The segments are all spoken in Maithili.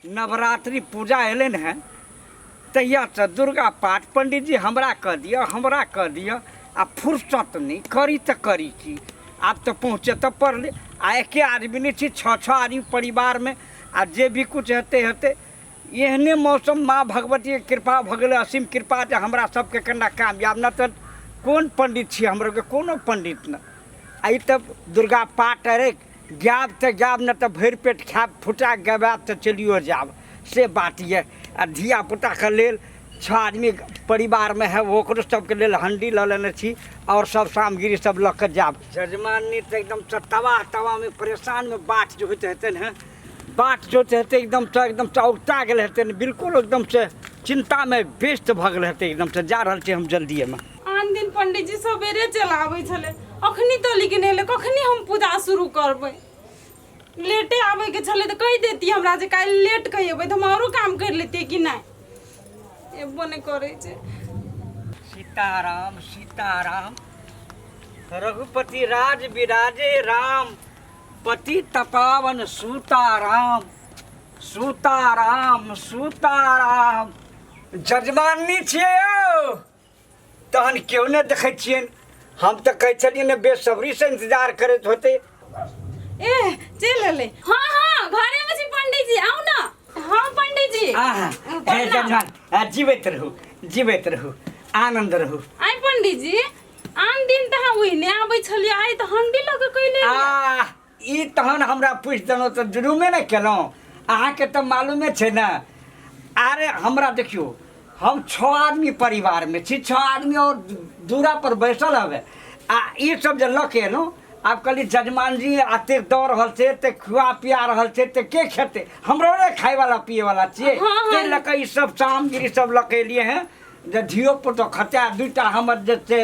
नवरात्रि पूजा एलनि हेँ तहियासँ दुर्गा पाठ पंडीजी हमरा कऽ दिअ, हमरा कऽ दिअ। आ फुर्सत नहि करी तऽ करी की, आब तऽ पहुँचऽ तऽ पड़लै। आ एके आदमी नहि छी, छओ छओ आदमी परिवारमे, आ जे भी किछु हेतै हेतै। एहने मौसम माँ भगवतीके कृपा भऽ गेलै, असीम कृपा जे हमरा सबके कनिटा कामयाब। नहि तऽ कोन पंडित छियै हमरो, कोनो पंडित नहि। आ ई तऽ दुर्गा पाठ अरे गायब तऽ गायब, नहि तऽ भरि पेट खायब, फुटा गवायब तऽ चलियो जायब, से बात यऽ। आ धियापुताके लेल छओ आदमी परिवारमे है, ओकरो सबके लेल हण्डी लऽ लेने छी आओर सब सामग्री सब लऽ कऽ जायब। जजमानी तऽ एकदम तबाह तबाहमे परेशानमे बाट जो होइत हेतनि हेँ, बाट जोत हेतै एकदमसँ, एकदमसँ औगता गेल हेतै बिल्कुल, एकदमसँ चिन्तामे व्यस्त भऽ गेल हेतै एकदमसँ। जा रहल छी हम जल्दिएमे। आन दिन पंडीजी सवेरे चलि आबै छलै, अखनी तऽ लेकिन एलै कखनी? हम पूजा शुरू करबै? लेटे आबैके छलै तऽ कहि देती हमरा जे काल्हि लेट कहि अबै, तऽ हम आरो काम करि लेतियै। कि नहि एबो नहि करै छै। सीताराम सीताराम, रघुपति राज विराजे राम, पति तपावन सूताराम सूताराम सूताराम। जजमानी छियै यौ, तहन केओ नहि देखै छियनि। हम तऽ कहै छलियै ने बेसब्रीसँ इंतजार करैत होतै। ए, चलि एलै। हाँ हाँ, घरे में छी पंडीजी, आउ ना। हाँ पंडीजी। आहा, हे। प्रणाम। जजमान आ, जीवैत रहू, जीवैत रहू, आनन्द रहू। आइ पंडीजी, आन दिन तऽ अहाँ ओहिने आबै छलियै, आइ तऽ हंडी लऽ कऽ कैले। आ ई तहन हमरा पूछि देलहुँ तऽ जुलुमे ने केलहुँ। अहाँके तऽ मालूमे छै ने। अरे हमरा देखियौ, हम छओ आदमी परिवारमे छी, छओ आदमी और दूरा पर बैसल हवे। आ ई सब जे लऽ के एलहुँ, आब कहली जजमान जी एतेक दऽ रहल छै, एतेक खुआ पिया रहल छै, तऽ के खेतै? हमरो ने खायवला पियवला छियै। ताहि लऽ कऽ ई सब सामग्री सब लऽ के एलियै हेँ जे धियो पुतो खतै। आ दूटा हमर जे छै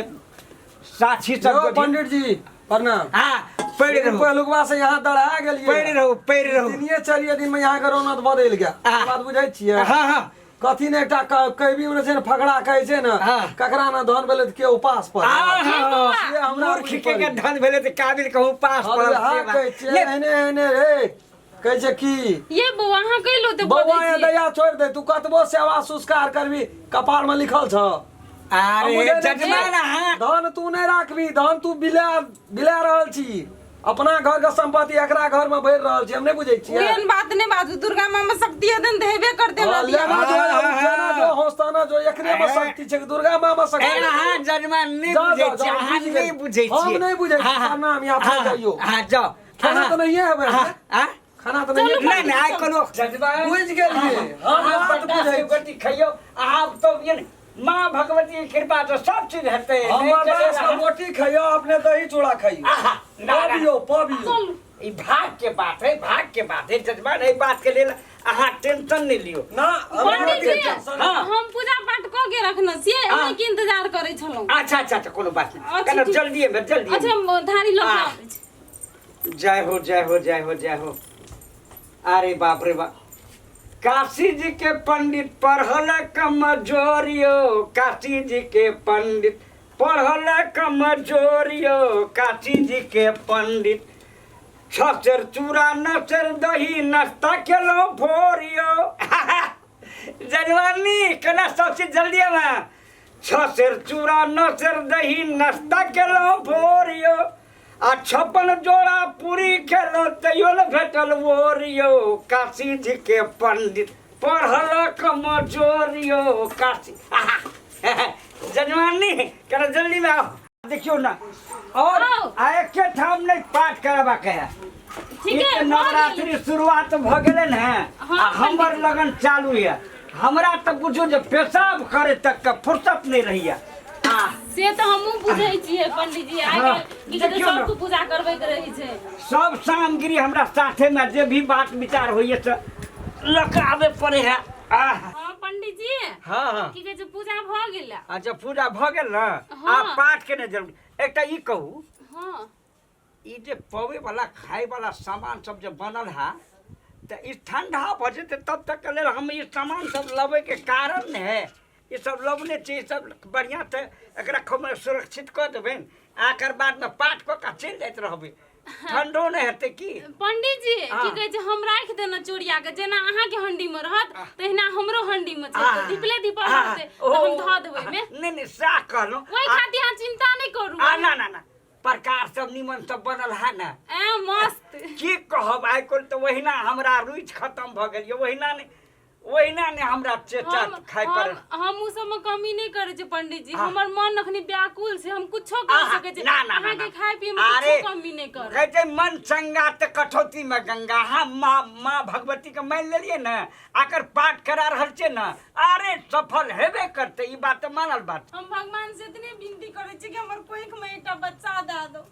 साथी सब। यौ पंडित जी, प्रणाम। हाँ, पड़ि रहू। पहिलुकवा से यहाँ दड़ा गेलियै। पड़ि रहू, पड़ि रहू। तीनिये चारिये दिन में यहाँ के रौनक बदलि गेल। बात बुझै छियै? हाँ हाँ। कथी ने एकटा कहबी में छै ने, फकरा कहै छै ने, ककरा ने धन भेलै तऽ के उपास पर। से हमरा मूर्ख बुझि के पड़ि। धन भेलै तऽ काबिल के उपास पड़ल, हाँ, से बात। कहै छियै। नहि, एहने एहने रे कहै छै की। ये बौआ, अहाँ कैलो तऽ बौआ बजै ये छियै। दैया छोड़ि दे, तू कतबो सेवा संस्कार करबी, कपार में लिखल छ। अरे बुझै नहि जजमान छियै। अहाँ धन तू नहि राखबी, धन तू बिला बिला रहल छी। अपना घर के संपत्ति एकरा घर में भरि रहल छी, हम नहि बुझै छियै। एहन बात नहि बाजू, दुर्गा माँ में शक्ति हेतै तऽ हेबे करतै हमरा हाँ, दिया। लेना जो, उठेना जो, हौसताना जो, एकरे में शक्ति छै कि दुर्गा माँ में शक्ति? ए, अहाँ जजमान नहि जाओ, बुझै जाओ, छियै, जाओ, अहाँ बुझि नहि गेली। बुझै हम छियै। नहि बुझै छियै। हाँ, प्रणाम, यहाँ हाँ, पर जाइयो। हाँ, जाओ। खाना हाँ, तऽ नहिये हेबै। हाँ, हाँ? खाना तऽ नहिये। नहि नहि, आइ कोनो जजमान बुझि गेलियै, हम अहाँ बात बर्दाश्त बुझै छी। गोटी खइयौ अहाँ तो ये ने, माँ भगवती के कृपा से सब चीज हेतै। हम नहि बर्दाश्त चलै के रोटी खइयो, अपने दही चूड़ा खइयो। आहा, ना, ना। पबियो पबियो। ई भाग के बात है, भाग के बात है। जजमान, एहि बात के लेल अहाँ टेंशन नहि लियौ। ना, हमरा पंडित जी, टेंशन। हाँ। हम पूजा पाठ कऽ के रखने छियै, हाँ। अहाँके इंतजार करै छलहुँ। अच्छा अच्छा अच्छा, कोनो बात नहि। अच्छा, कनो ठीक। जल्दी में, जल्दी। अच्छा, हम धारी लऽ कऽ आह। आबै छी। जय हो, जय हो, जय हो, जय हो। अरे बाप रे बाप, काशी जी के पंडित पढ़ल कमजोरियो, काशी जी के पंडित पढ़ल कमजोरियो, काशी जी के पंडित छह सेर चूड़ा नौ सेर दही नाश्ता केलहुँ भोरियो। जजमानी, केना सब चीज जल्दी में। छह सेर चूड़ा नौ सेर दही नाश्ता केलहुँ भोरियो, आ 56 जोड़ा पूरी खेलहुँ तैयो ने भेटल ओरियो। काशी जी के पंडित पढ़ल कमजोरियो, काशी। जजमानी, केना जल्दी में आओ। देखियौ ने और आउ। आ एके ठाम नहि पाठ करबाक है। ठीक ई है, तऽ भऽ गेल। नवरात्रि शुरुआत भऽ गेलै ने। हाँ, आ हमर लगन चालू यऽ, हमरा तऽ बुझू जे पेशाब करे तक के फुर्सत नहि रहैया। आ से तऽ हमहूँ बुझै छियै पंडीजी, आइ हाँ, काल्हि की कहै छै, देखियौ ने। सबके पूजा करबै के रहै छै। सब सामग्री हमरा साथे में जे भी बात विचार होइए से लऽ कऽ आबे पड़े है। आह। हाँ पंडीजी। हाँ हाँ। की कहै छै, पूजा भऽ गेल। अच्छा, पूजा भऽ गेल ने? हाँ। आ पाठ केने जरूरी। एकटा ई कहू, हाँ। ई जे पबै वाला खाय वाला सामान सब जे बनल है, तऽ ई ठंडा भऽ जेतै तब तक के लेल हम ई सामान सब लबै के कारण ने है। ई सब लबने छी, ई सब बढ़िआँ से एकरा खूब सुरक्षित कऽ देबै, आ एकर बादमे पाठ कऽ कऽ चलि जाइत रहबै। ठंडो नहि हेतै की? पंडित जी, हाँ। की कहै छै, हम राखि देने चोरिया के, जेना अहाँके हंडी में रहत तहिना हमरो हंडी में छै। हाँ। तऽ धिपले धिपल हाँ, रहतै ओ, तऽ हम धऽ देबै ओहिमे। नहि नहि, सएह कहलहुँ। ओहि खातिर अहाँ चिंता नहि करू। आ ना ना ना, प्रकार सब निमन सब बनल है ने? ए मस्त। की कहब, आइ काल्हि तऽ ओहिना हमरा रुचि खतम भऽ गेल यऽ, ओहिना नहि ओहिना नहि हमरा चेचा खाय पर। हम उ सब में कमी नहि करै छी पंडित जी। हाँ। हमर मन अखनी व्याकुल छै, हम कुछो कर आहा, सकै छी। ना, ना, ना, अहाँके ना। खाय पिए में अरे, कुछो कमी नहि करब। कहै छै मन चंगा तऽ कठौती में गंगा। हाँ, माँ माँ भगवती के मान लेलियै ने, आकर पाठ करा रहल छियै ने, अरे सफल हेबे करतै, ई बात तऽ मानल बात। हम भगवान से इतने विनती करै छी कि हमर कोख में एकटा बच्चा दए दो,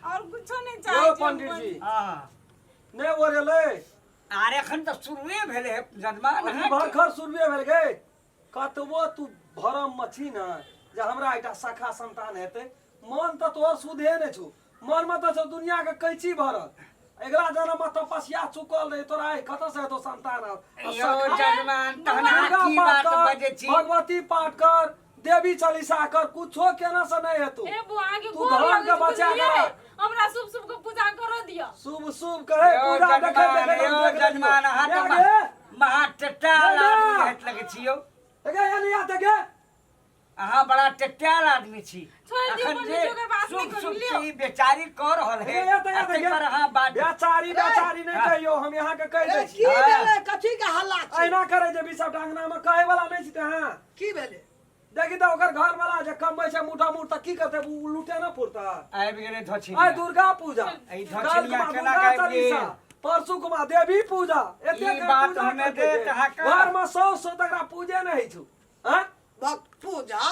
और कुछो नहीं चाहै यौ छी हम। पंडित जी। हाँ। नहि ओरेलै। अरे एखन तऽ शुरुए भेलै हे जजमान। अभी भरखर शुरुए भेल गे। कतबो तू भरम मे छी ने जे हमरा एकटा सखा संतान हेतै, मन तऽ तोहर सुधे नहि छौ। मन मे तऽ छौ दुनिया के कैची भरल। अगिला जन्म मे तपस्या चुकल रहे तोरा, आइ कतऽ से हेतौ संतान? आ यौ सखा? जजमान, तहन अहाँ दुर्गा की पाठ बात कर, बजै छी? भगवती पाठ कर, देवी चालीसा कर, कुछो केना से नहीं हेतौ। ए बुआ, अहाँके तू गोर धर्म लगै के छी, बचा बुझलियै? के राख। हमरा शुभ शुभ के पूजा करऽ दिअ। शुभ शुभ कहे यौ पूजा देखे जजमान, देखे यौ जजमान, अहाँ तऽ महा टेटाल आदमी हेत लगै छी यौ। गे या गे। अहाँ बड़ा टेटाल आदमी छी। छोड़ि दियौ अखन पंडित जे जी, ओकर बात नहि शुभ करू, शुभ लियौ। के ई बेचारी कऽ रहल है, ए, ए, आ ताहि पर अहाँ बात बेचारी बेचारी नहीं हाँ। कहियो, हम यहाँ के कहि दै छी। की भेलै? कथी के हल्ला छै? एना करै जे भी सब अंगना में कहे वाला नहीं छी तऽ अहाँ। की भेलै? देखी तऽ ओकर घर वाला जे कमबै छै मुठा मुठ तऽ की करतै? उ लूटे ना पुरतै? आबि गेलै धोछी। आइ दुर्गा पूजा, ई काल्हि धोछिनिया कुमार केना दुर्गा गाबि चालीसा, गेल? परसू कुमार देवी पूजा, एते ई के बात पूजा हमे करतै देत जे। अहाँके। घर में सौ सौ तकरा पूजे नहि होइ छौ। आँय? भक्त पूजा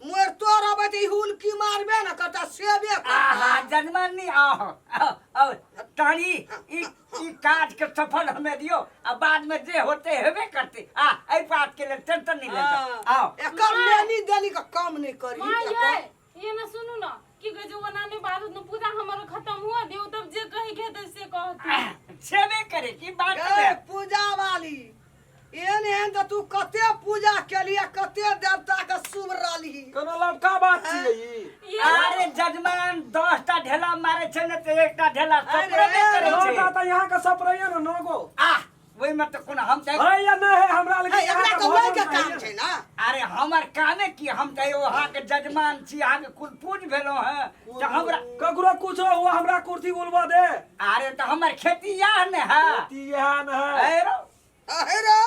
मोर तोर अबै तऽ ई हुलकी मारबे ने करता, सेबे करता। आहा जन्मनी, आहो आओ आओ तारी, ई ई काज के सफल हमें दियो आ बाद में जे होते हेबे करते। आ एहि बात के लेल टेंशन नहीं लेता, आओ। एकर लेनी देनी के काम नहीं करी। माँ ये ये ना सुनू ना, की कहै छै, ओना नहि बात होत ने, पूजा हमर खत्म हुआ दियौ तब जे कहै के हेतै से कहत। छेबे करे की बात गे है। पूजा वाली, एहन एहन तऽ तू कते पूजा केलिए, कते देवता के शुभ रहली। कोनो लबका बात छियै ई? अरे जजमान, 10 टा ढेला मारे छै ने तऽ एकटा ढेला अरे, सपरेबे करै नौ छै। टा तऽ यहाँ के सपरैया ने, नौ गो। आ ओहिमे तऽ कोनो हम तऽ है या नहि है हमरा लगे? हे, एकरा तऽ वही के काम छै ने। अरे हमर कामे की? हम तऽ एगो अहाँके जजमान छी, अहाँके कुलपूज भेलहुँ हेँ, तऽ हमरा ककरो कुछो हुआ, हमरा कुर्सी उलबा दे। अरे तऽ हमर खेती इएह ने है। खेती इएह ने है। हे रौ, हे रे,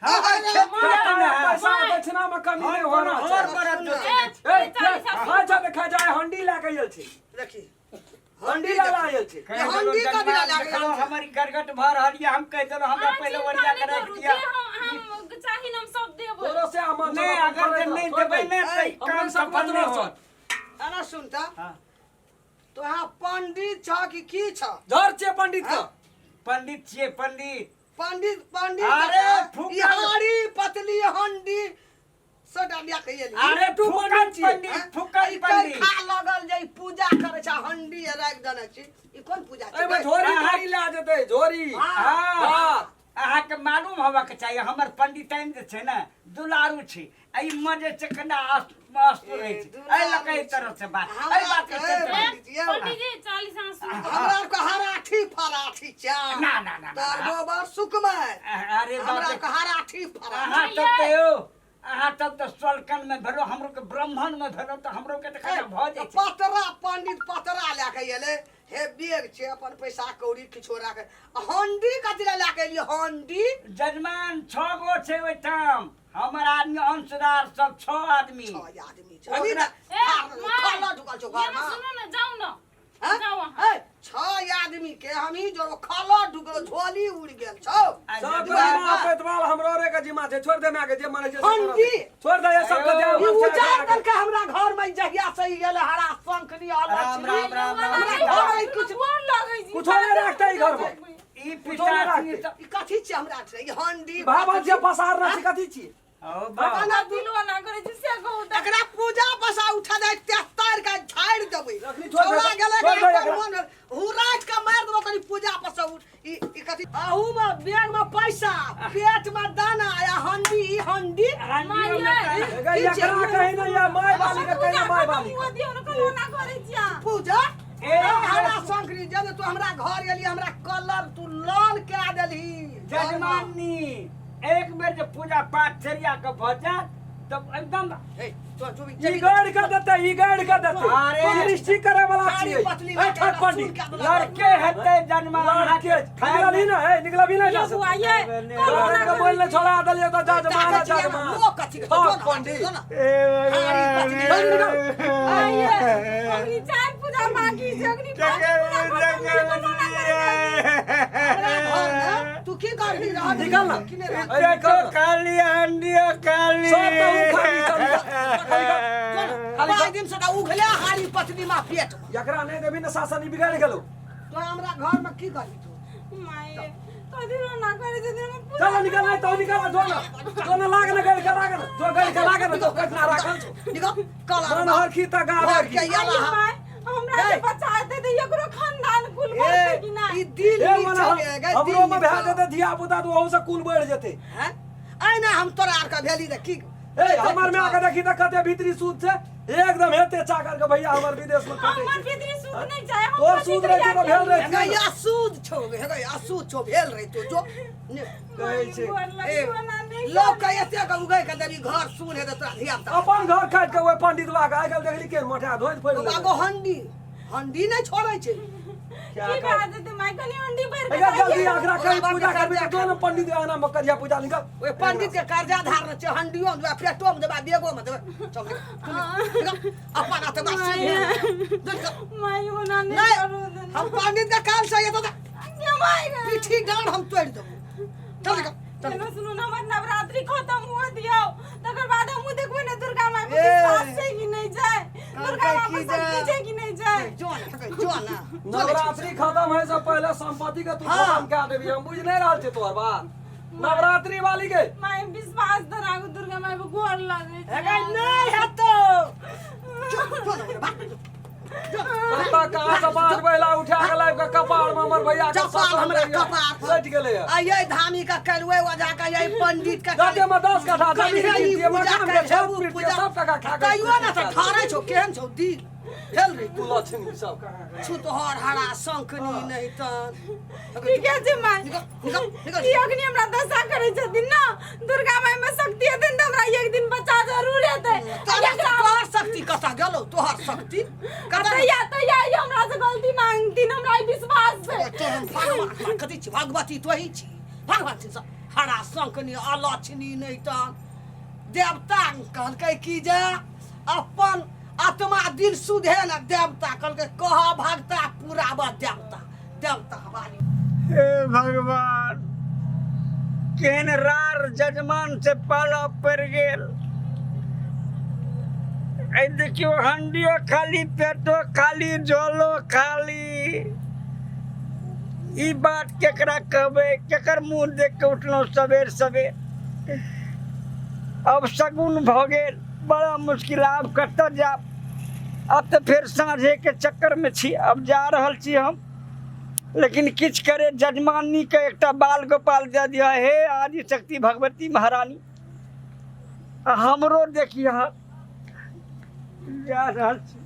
हमर हे रे। खेती इएह ने है। पैसा दक्षिणा में कमी नहीं हम होना कोनो चाही। और बरद जोतै ए, छी। ए, चालीसा अच्छा देखा जाए, हंडी लए के आयल छी। देखी, हंडी लए आयल छी। कहि देलहुँ हंडी कथी जजमान, लए लए के देखलहुँ आयल छै? हमर ई गरगट भऽ रहल यऽ, हम कहि देलहुँ हमरा अहाँ पहिले चिंता ओरिया नहि के राखि करू, दिअ। जे हम चाही ने हम सब देबै। तोरो से अमन नहि, अगर जे नहि देबै ने तऽ ई काम सफल नहि होत। अरे सुन तऽ, हाँ। तो अहाँ पंडित छ कि की छ? झर छियै पंडित के। पंडित छियै, पंडित। पंडित, पंडित। अरे, फूकल। ई हाड़ी पतली हंडी सटा लिया के एली। अरे तू फूकल पंडित छियै। पंडित, फूकल पंडित पंडित। खा लगल जे ई पूजा करे छै, हंडी राखि देने छी, ई कोन पूजा छै? एहिमे झोरी थारी लए जेतै, झोरी। हाँ। हाँ। अहाँके मालूम होबाक चाही, हमर पंडिताइन जे छै ने दुलारू छै, आ ई मजे छै कना अस्तु रहै छै, एहि लऽ कऽ एहि तरह से बात, एहि बात के टेंशन ए, नहि। पंडित जी, चालीसा शुरू करू। हमरा आरके हराठी फराठी चाह। ना, ना, ना, ना। तार गोबर सुकमै। अरे हमरा बाप रे। आरके हराठी फराठी। अहाँ तब तऽ यौ, अहाँ तब तऽ सोलकन में भेलो, हमरो के ब्राह्मण में भेलो, तऽ हमरो के तऽ कना भऽ जाइ छै। पतरा पंडित पतरा लए के एलै हे, बेग छै अपन पैसा कौड़ी किछो राखे, हंडी कथी लए लए के एलियै हंडी? जजमान, 6 गो छै ओहिठाम हमर आदमी, अंशदार सब 6 आदमी। 6 आदमी छै अभी। ए, माय, खला ढुकल छौ ये घर ना में। सुनू ने, जाउ ने। हैं? जाउ अहाँ। ए, 6 आदमी के हमही जो खला ढुकल, झोली उड़ गेल छौ। आ सब जजमान, जिम्मा पैतवाल हमरो रे के जिम्मा छै, छोड़ दे माय के, जे मानै छै से करऽ हंडी। दे। छोड़ दे ये सब के। अयो। ई उजाड़ देलकै हमरा घर में जहिया से ई गेलै, हरा शंखनी राम राम राम राम। हमरा घर में किछु गोर लगै छी। कुछो नहि राखतै ई घर में। ई कुछो नहि पिता राखतै। ई कथी छै हमरा छै ई हंडी? भावन जे पसार रहै छै, कथी छियै? ओ बा। बना दिल वाला करै छी से कहू तऽ। एकरा पूजा बसा उठा जाय तेस्तार के झाड़ि देबै। अखनी छोड़ दे, छौड़ा गेलै। छोड़ दे एकरा एकरा। मन हुराज के मारि देबो कनी पूजा पर से उठ। ई ई कथी? अहू में बैग में पैसा, पेट में दाना आ हंडी, ई हंडी। माय यै, एकरा कही ना या माय बाली के कही ना, माय बाली हुआ दियौ ने, कहलहुँ ओना करै छी अहाँ। पूजा ए हमरा शंकरी जब तू हमरा घर गेली हमरा कलर तू लाल कए देलही। जजमानी एक बेर जे पूजा पाठ सरिया के भऽ जायत तब एकदम ए, तो तू भी ई गाड़ के देते, ई गाड़ के देते। अरे। तू दृष्टि करे वाला साड़ी छियै। पतली ए, लगा ठक पंडित। सुन के बुला। लड़के हेतै जन्मा लड़के निकला भी ना है, निकला भी ना ये जा सकते। बुआ ये तोरा के बोल ले छोड़ा देलियै तऽ जजमान ताकत छियै ना, जजमान। लोक कथी के ठक जो ना, पंडित। जो ना। ए चल निकल। आइए अग्नि चार पूजा बाकी छै, अग्नि पाँच पूजा खतम छै, कोनो ना करे। हमरा घर में तू की करही रह निकल ना। कि नहि रह? अरे निकल ना। काली हंडियो काली सब तऽ उ खाली चल निकल। खाली कर। जो ना, पाँच दिन से तऽ उघले हारी पत्नी मा पेट में। एकरा नहि देबही ने शासन ई बिगाड़ि गेलौ। तो हमरा घर में की करही तू? माये कथी ना करे छथिन हम पूजा। चल निकल, नहीं तो निकल जो ना, जो ना लाग ना गड़ के लाग ना जो गड़ के लाग ना तो कतना राखल छौ। निकल कल मन हर खी त गावे घर की। के आइए याला माय, हमरा ए। जे बचा देते एकरो खानदान कुल बढ़तै कि ए, ई नहि? दिल ए नीचा मन गे, गे, हमरो दिल में भए नीचा। जेतै धिया पुता तऽ ओहू से कुल बढ़ि जेतै। हैं? ऐना हम तोरा आर के भेली तऽ की? ए हमर माय के देखी तऽ कते भीतरी सूद छै, एकदम हेते चाकर के भैया हमर विदेश में कटै हमर छै। पितरी सूद नहि चाहे हम तोर कथी सूद रहतौ तऽ क्रिया भेल केलियै? रहतौ। हे गै, अशुद्ध छौ गे, हे गै, अशुद्ध छौ, भेल रहितौ जो ने। कहै छै गोर ए, लगबो ना नहि। लोक के एते के उगै के देबी घर सुन हेतै तोरा धिया पुता। अपन घर काटि के ओहि पंडितवा के आइ काल्हि देखली के मोटा धोइत फोड़ि लेलकै। बाबा हंडी हंडी नहि छोड़ै छै। क्या की कर बात हेतै माय, कनि अंडी भरि के एकरा जल्दी जाइए। आखरा कहीं पूजा करबी तऽ जो ने पंडित आना में करिया पूजा निकल। ओहि पंडित के कर्जा धारने छै, हंडियो मे देबै, पेटो मे देबै, बेगो मे देबै। चल निकल, तू निकल, निकल अपन आत्मा सीधे निकल। माय ओना नहि नहि करू। हम पंडित के काल से एतऽ के माय गे? पीठी डाँड़ हम तोड़ि देबौ। चल निकल, चल। चलो सुनू ने, हमर नवरात्रि खत्म हुआ दियौ तकर बाद हमहूँ देखबै ने दुर्गा माय पर ए। विश्वास छै कि नहि छै, दुर्गा माय पर की शक्ति जे- छै कि नहि छै। जो ने जो ने नवरात्रि खत्म है से पहले संपत्ति के तू हाँ। खत्म कए देबी, हम बुझि नहि रहल छी तोहर बात। नवरात्रि वाली के माय विश्वास तऽ राखू दुर्गा माय पर, गोर लगै हे छै। गै, नहि हेतौ। जो जो ने भाग जो। कतऽ कहाँ से बाँस बैला उठा के लाबि के कपार में हमर भैया के चपाल सटल हमरा रहैया। कपार पर। सटि गेलै हँ। आ ये धामी का कलुए ओझा का, ये पंडित का दाते में 10 कट्ठा जमीन कहिया ई कीनतियै, पूजा मकान के करै छत छै, उ पीटतियै, पूजा। सब टका खा के तैयो ने तऽ ठहरै छौ, केहन छौ दिल भेल रे तू लक्ष्मी सब कहाँ छुतहर हरा शंखनी नहि तऽ ठीके छै माय। निकल निकल निकल। ई अखनी हमरा दशा करै छथिन ने, दुर्गा माय में शक्ति हेतै तऽ हमरा एक दिन बच्चा जरूर हेतै। तोरा तोहर शक्ति कतऽ गेलौ? तोहर शक्ति आ कतऽ? तैया तैया ई हमरा से गलती मांगथिन, हमरा ई विश्वास छै। तोहर हम भगवान कथी छी? भगवती तोही छी, भगवान छी सब हरा शंखनी अलक्षणी नहि तऽ देवता कहलकै कि जे अपन आत्मा दिल शुद्ध है ने, देवता कहलकै कह भगता पुराब देवता देवता वाली। हे भगवान, केहन रार जजमान से पाला पड़ि गेल। एहि देखियौ, हंडियो खाली, पेटो खाली, जलो खाली। ई बात केकरा कहबै? केकर मुँह देख के उठलहुँ सबेर सबेर? अब शगुन भऽ गेल, बड़ा मुश्किल। आब कतऽ जायब? आब तऽ फेर साँझेके चक्करमे छी। अब जा रहल छी हम, लेकिन किछु करे जजमानीके एकटा बाल गोपाल दऽ दिअ। हे आदि शक्ति भगवती महारानी, आ हमरो देखिए। जा रहल छी।